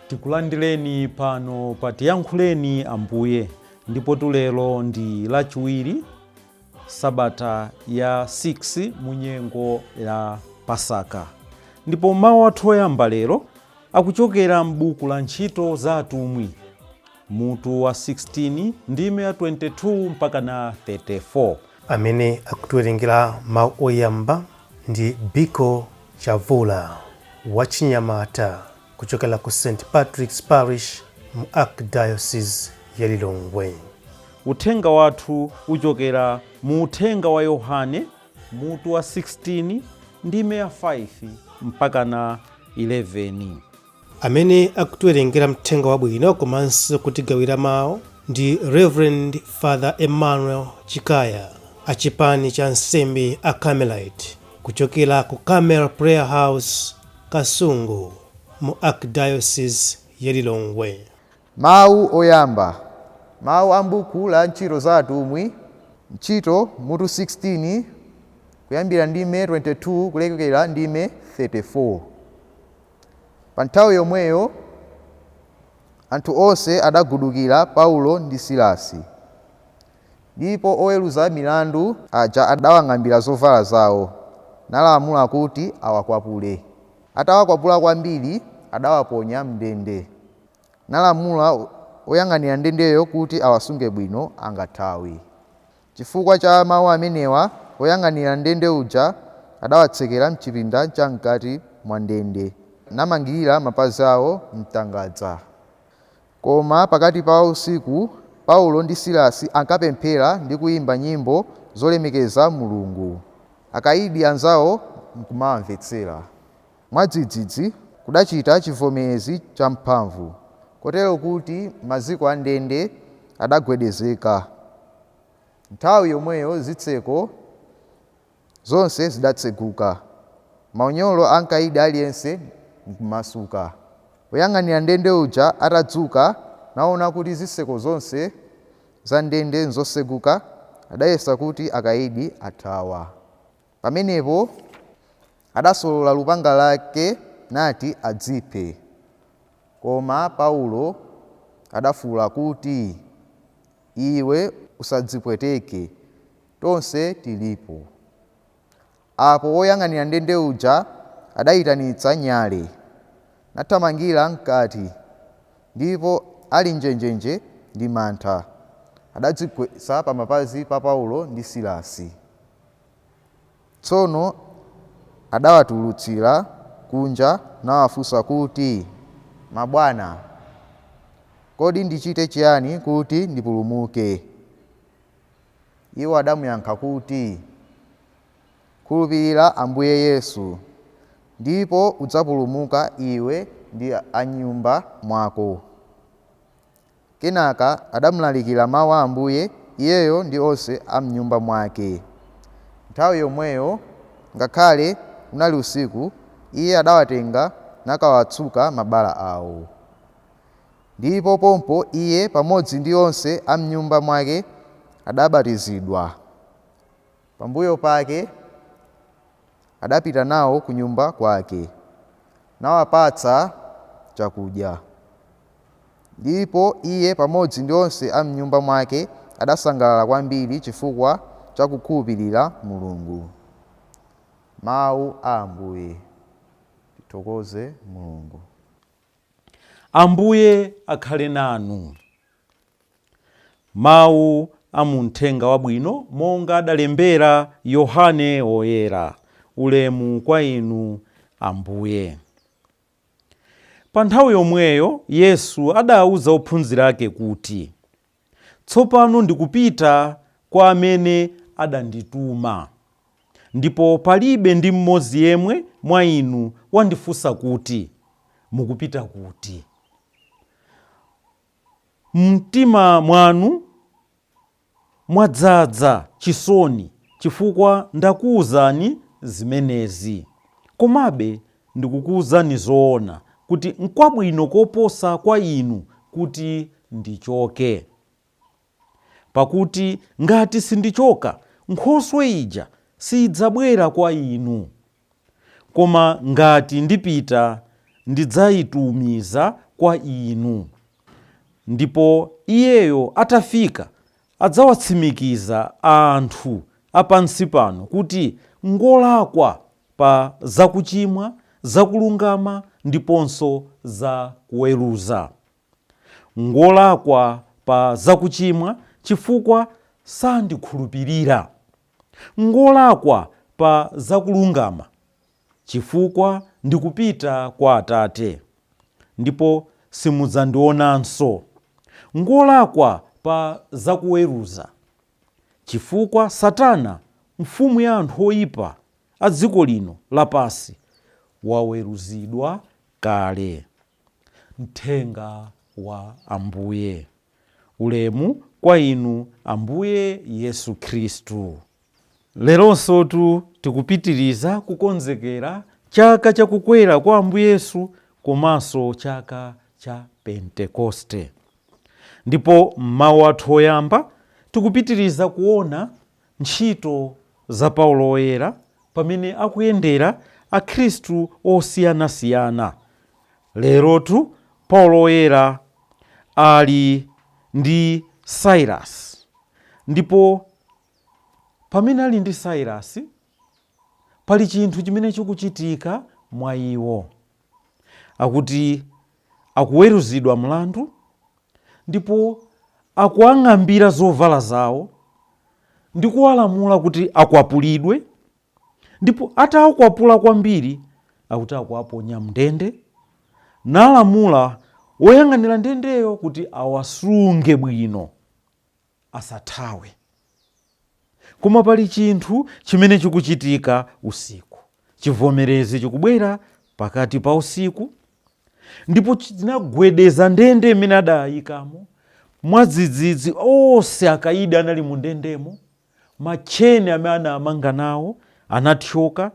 Tikulandireni pano pa Tiyankhuleni Ambuye, ndipo lero ndi Lachiwiri, sabata ya 6 mu nyengo ya Pasaka. Ndipo mawu athu oyamba lero akuchokera m'buku la Ntchito za Atumwi, mutu wa 16, ndime ya 22 mpaka na 34. Amene akutiwerengera mawu oyamba ndi Biko Chavula, wachinyamata kuchokera ku St Patrick's Parish mu Archdiocese ya Lilongwe. Uthenga wathu uchokera mu Uthenga wa Yohane, mutu wa 16, ndime ya 5 mpaka na 11. Amene akutiwerengera mthenga wabwino komanso kutigawira mawu ndi Reverend Father Emmanuel Chikaya, achipani cha nsembe a Carmelite kuchokera ku Carmel Prayer House, Kasungu, mu Archdiocese ya Lilongwe. Mawu oyamba, mawu a m'buku la Ntchito za Atumwi, Ntchito mutu 16, kuyambira ndime 22 kulekera ndime 34. Pa nthawi yomweyo anthu onse adagudukira Paulo ndi Silasi, ndipo oweruza milandu aja adawang'ambira zovala zawo, nalamula kuti awakwapule. Atawakwapula kwambiri, adawaponya m'ndende, nalamula oyang'anira ndendeyo kuti awasunge bwino, angathawe. Chifukwa cha mawu amenewa, oyang'anira ndende uja adawatsekera mchipinda chamkati mwa ndende, namangirira mapazi awo mtangadza. Koma pakati pa usiku Paulo ndi Silasi ankapemphera ndi kuyimba nyimbo zolemekeza Mulungu, akayidi anzawo nkumawamvetsera. Mwadzidzidzi kudachita chivomerezi champhamvu, kotero kuti maziko a ndende adagwedezeka. Nthawi yomweyo zitseko zonse zidatseguka, maunyolo a mkaidi aliyense nkumasuka. Woyang'anira ndende uja atadzuka naona kuti zitseko zonse za ndende nzoseguka, adayesa kuti akaidi athawa. Pamenepo adasolola lupanga lake nati adziphe. Koma Paulo adafuwula kuti, "Iwe usadzipweteke, tonse tilipo." Apo woyang'anira ndende uja adayitanitsa nyale, nathamangira mkati, ndipo ali njenjenje ndi mantha, adadzigwetsa pamapazi pa Paulo ndi Silasi. Tsono adawatulutsira kunja nawafunsa kuti, "Mabwana, kodi ndichite chiyani kuti ndipulumuke?" Iwo adamuyankha kuti, "Khulupirira Ambuye Yesu, ndipo udzapulumuka iwe ndi a nyumba mwako." Kenaka adamulalikira mawu a Ambuye, iyeyo ndi onse a mnyumba mwake. Nthawi yomweyo, ngakhale unali usiku, iye adawatenga nakawatsuka mabala awo. Ndipo pompo iye pamodzi ndi onse a mnyumba mwake adabatizidwa. Pambuyo pake adapita nawo ku nyumba kwake, nawapatsa chakudya. Ndipo iye pamodzi ndi onse a mnyumba mwake adasangalala kwambiri chifukwa cha kukhulupirira Mulungu. Mawu a Ambuye. Tithokoze Mulungu. Ambuye akhale nanu. Mawu a mu Mthenga Wabwino monga adalembera Yohane Woyera. Ulemu kwa inu, Ambuye. Pa nthawi yomweyo Yesu adawuza ophunzira ake kuti, "Tsopano ndikupita kwa amene adandituma, ndipo palibe ndi mmodzi yemwe mwa inu wandifunsa kuti, 'Mukupita kuti?' Mumtima mwanu mwadzaza chisoni chifukwa ndakuwuzani zimenezi. Komabe ndikukuwuzani zoona kuti nkwabwino koposa kwa inu kuti ndichoke. Pakuti ngati sindichoka, Nkhoswe ija sidzabwera kwa inu. Koma ngati ndipita, ndidzayitumiza kwa inu. Ndipo iyeyo atafika, adzawatsimikiza anthu apansi pano kuti ngolakwa pa zakuchimwa, zakulungama ndiponso za kuweruza. Ngolakwa pa zakuchimwa chifukwa sandikhulupirira. Ngolakwa pa zakulungama chifukwa ndikupita kwa Atate, ndipo simudzandionanso. Ngolakwa pa zakuweruza chifukwa Satana, mfumu ya anthu oyipa a dziko lino lapansi, waweruzidwa kale. Mthenga wa Ambuye. Ulemu kwa inu Ambuye Yesu Khristu. Leronsotu tikupitiriza kukonzekera chaka chakukwera kwa Ambuye Yesu komanso chaka cha Pentekoste. Ndipo mmawu athu oyamba tikupitiriza kuona ntchito za Paulo Woyera pamene akuyendera akhristu osiyanasiyana. Lerotu Paulo Woyera ali ndi Silas, ndipo pamene ali ndi Silas pali chinthu chimene chikuchitika mwa iwo. Akuti akuweruzidwa mlandu ndipo akuang'ambira zovala zawo ndi kuwalamula kuti akwapulidwe, ndipo atawakwapula kwambiri akuti akuwaponya mndende, nalamula woyang'anira ndendeyo kuti awasunge bwino asathawe. Koma pali chinthu chimene chikuchitika usiku. Chivomerezi chikubwera pakati pa usiku ndipo chinagwedeza ndende imene adayikamo. Mwadzidzidzi onse akaidi anali mu ndendemo, matcheni amene anamanga nawo anathyoka,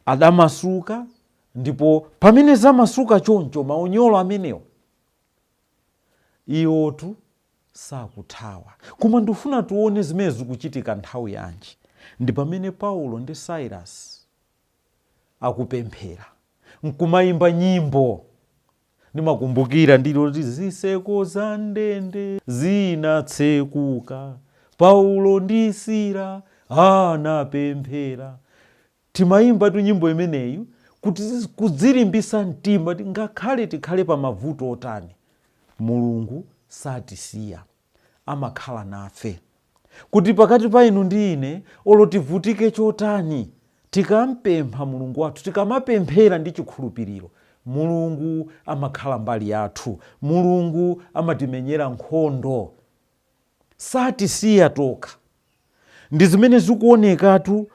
adamasuka. Ndipo pamene zamasuka choncho maunyolo amenewo, iwotu sakuthawa. Koma ndifuna tione zimene zikuchitika nthawi yanji. Ndi pamene Paulo ndi Silas akupemphera nkumayimba nyimbo. Ndimakumbukira ndiloti zitseko za ndende zinatsekuka, Paulo ndi Sila anapemphera. Timayimba tu nyimbo imeneyi kuti kudzilimbisa mtima kuti ngakhale tikhale pa mavuto otani, Mulungu satisiya, amakhala nafe. Kuti pakati pa inu ndi ine, olo tivutike chotani, tikampempha Mulungu wathu, tikamapemphera ndi chikhulupiriro, Mulungu amakhala mbali yathu. Mulungu amatimenyera nkhondo, satisiya tokha. Ndi zimene zikuonekatu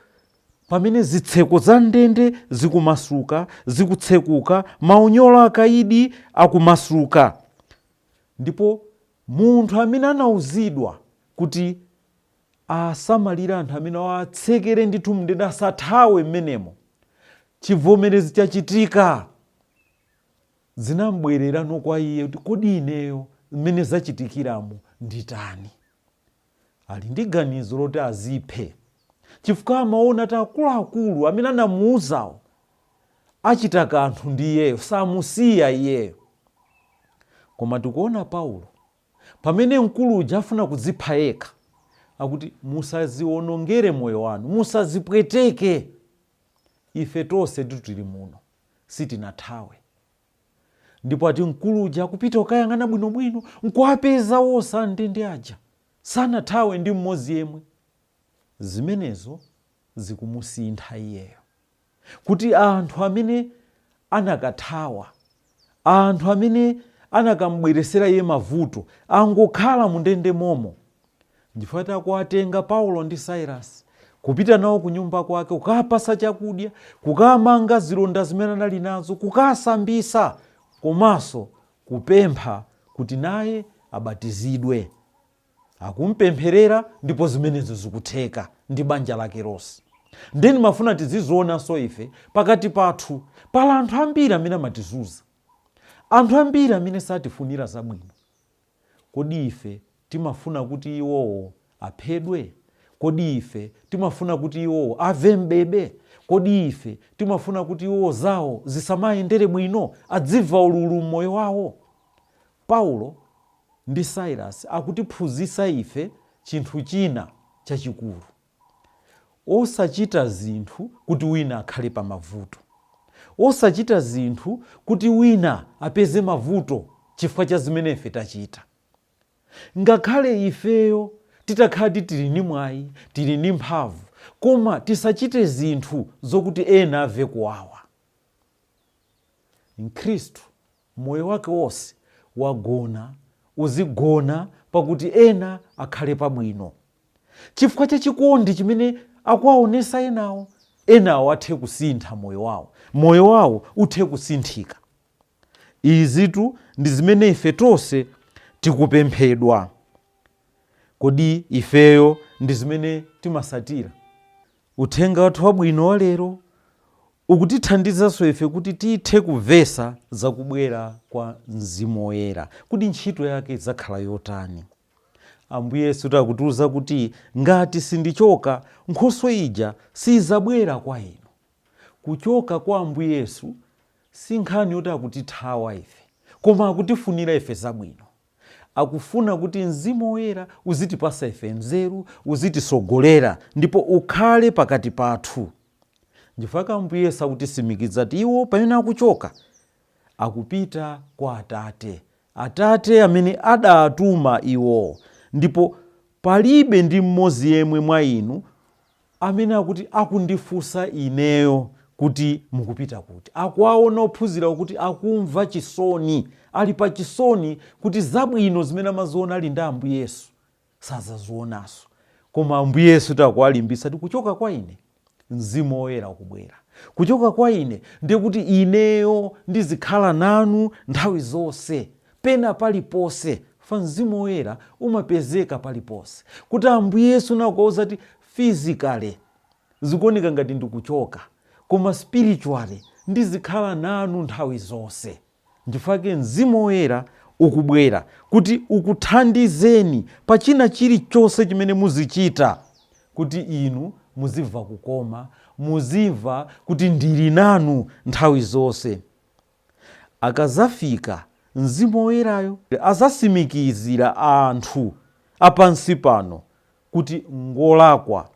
pamene zitseko za ndende zikumasuka, zikutsekuka, maunyolo akaidi akumasuka. Ndipo munthu amene anauzidwa kuti asamalire anthu amene awatsekere ndithu mndende asathawe mmenemo, chivomerezi chachitika, zinambwererano kwa iye kuti kodi ineyo mmene zachitikiramo nditani? Ali ndi ganizo loti aziphe, chifukwa amaona kuti akuluakulu amene anamuuzawo achita kanthu ndi iyeyo, samusiya iyeyo. Koma tikuona Paulo pamene mkulu uja afuna kudzipha yekha, akuti musaziwonongere moyo wanu, musazipweteke, ife tonse tili muno sitinathawe. Ndipo ati mkulu uja akupita kukayang'ana bwinobwino nkuwapeza wonse amndende aja sanathawe ndi mmodzi yemwe. Zimenezo zikumusintha iyeyo, kuti anthu amene anakathawa, anthu amene anakambweresera iye mavuto, angokhala mundende momo. Ndifukwa akuwatenga Paulo ndi Silas kupita nawo kunyumba kwake, kukapasa chakudya, kukamanga zilonda zimene anali nazo, kukasambisa, komanso kupempha kuti naye abatizidwe. Akumpempherera ndipo zimenezo zikutheka ndi banja lake lonse. Ndeni mafuna tizizionanso ife pakati pathu pala anthu ambiri amene amatizunza, Anthu ambiri amene satifunira zabwino, kodi ife timafuna kuti iwowo aphedwe? Kodi ife timafuna kuti iwowo ave mbebe? Kodi ife timafuna kuti iwowo zawo zisamayendere bwino, adzimva ululu mmoyo wawo? Paulo ndi Silas akutiphunzitsa ife chinthu china chachikulu: osachita zinthu kuti wina akhale pa mavuto, osachita zinthu kuti wina apeze mavuto chifukwa cha zimene ife tachita. Ngakhale ifeyo titakhala ti tili ni mwayi, tili ni mphamvu, koma tisachite zinthu zokuti ena ave kuwawa. Mkhristu moyo wake wonse wagona uzigona pakuti ena akhale pabwino, chifukwa cha chikondi chimene akuwaonesa enawo, enawo athe kusintha moyo wawo, moyo wawo uthe kusinthika. Izitu ndi zimene ife tonse tikupemphedwa. Kodi ifeyo ndi zimene timasatira? Uthenga wathu wabwino wa lero ukutithandizanso ife kuti tithe kumvesa zakubwera kwa Mzimu Woyera, kuti ntchito yake idzakhala yotani. Ambuye Yesu akutiuza kuti ngati sindichoka, nkhoswe ija sizabwera kwa inu. Kuchoka kwa Ambuye Yesu si nkhani yoti akutithawa ife, koma akutifunira ife zabwino. Akufuna kuti Mzimu Woyera uzitipasa ife nzeru, uzitisogolera ndipo ukhale pakati pathu. Nchifukwa Ambuye Yesu akutisimikiza kuti iwo pamene akuchoka akupita kwa Atate, Atate amene adatuma iwo, ndipo palibe ndi mmodzi yemwe mwa inu amene akuti akundifunsa ineyo kuti mukupita kuti. Akuwaona ophunzira kuti akumva chisoni, ali pa chisoni kuti zabwino zimene amaziona ali ndi Ambuye Yesu sazazionanso. Koma Ambuye Yesu takuwalimbitsa kuti kuchoka kwa ine Mzimu Woyera ukubwera, kuchoka kwa ine ndiye kuti ineyo ndizikhala nanu nthawi zonse, pena paliponse. Fa Mzimu Woyera umapezeka paliponse. Kuti Ambuye Yesu nakuwauza kuti physically zikuoneka ngati ndikuchoka, koma spiritually ndizikhala nanu nthawi zonse. Nchifukwa Mzimu Woyera ukubwera kuti ukuthandizeni pa china chilichonse chimene muzichita, kuti inu muzimva kukoma, muzimva kuti ndili nanu nthawi zonse. Akazafika Mzimu Woyerayo azasimikizira anthu apansi pano kuti ngolakwa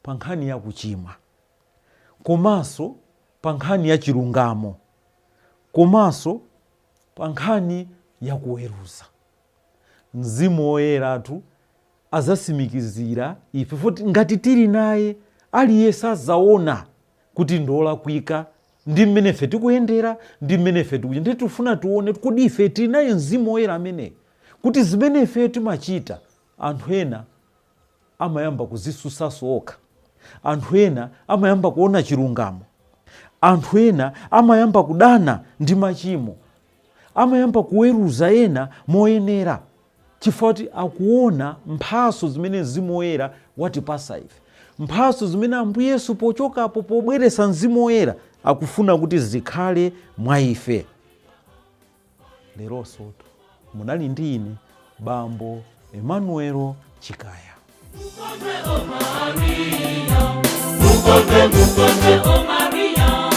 pa nkhani ya kuchimwa, komanso pa nkhani ya chilungamo, komanso pa nkhani ya kuweruza. Mzimu Woyeratu azasimikizira ife foti ngati tili naye, aliyense azaona kuti ndolakwika ndi mmene ife tikuyendera, ndi mmene ife tikuchita. Ndiye tifuna tione kodi ife tili naye Mzimu Woyera amene kuti zimene ife timachita anthu ena amayamba kuzisusanso okha, anthu ena amayamba kuona chilungamo, anthu ena amayamba kudana ndi machimo, amayamba kuweruza ena moyenera, chifukwa kuti akuona mphaso zimene Mzimu Woyera watipasa ife, mphaso zimene Ambuye Yesu pochokapo pobweresa Mzimu Woyera akufuna kuti zikhale mwa ife. Leronso munali ndi ine Bambo Emmanuel Chikaya. Mukondwe, mukondwe, o Maria.